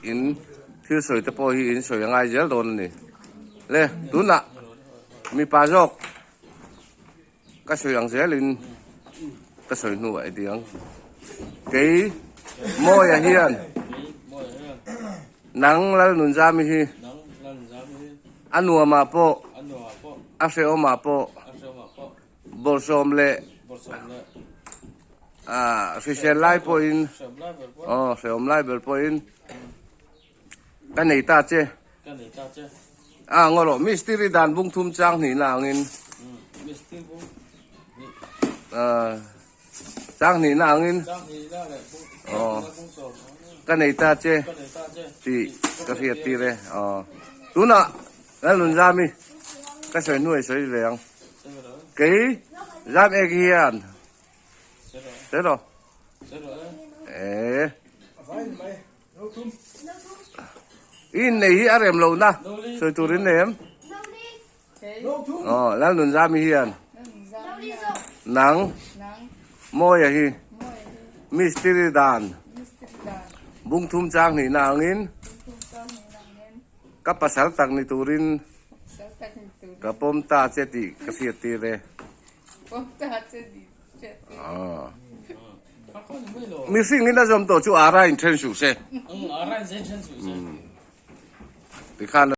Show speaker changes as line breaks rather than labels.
In thil sawi te pawh hi in sawi a ngai zel dawn a ni. Le, tunah mipa zawk ka sawi ang zelin ka sawi hnuah i ti ang. Kei Mawia hian nang Lalnunzami hi a nuamah pawh a hrehawmah pawh Bawrhsawm leh hrisel lai pawhin aw hrehawm lai ber pawhin ka nei ta che a ngaw rawh mistiri dan bung thum chang hnihna angin chang hnihna angin aw ka nei ta che tih ka hriat tir e aw tunah Lalnunzami ka sawi hnuai sawi ve ang. Kei zam ek hian. Sero. Eh. In nei hi a rem lo na. Sawi tur in nei em? Oh, Lalnunzami hian. Nang. Mawia hi. Mistiri dan. Bung thum chang hnih na angin. Ka pasal tak ni turin ka pawm ta che tih ka hriat tir e. Mihring in a zawm tawh chu ara in then suh se. Tikhan.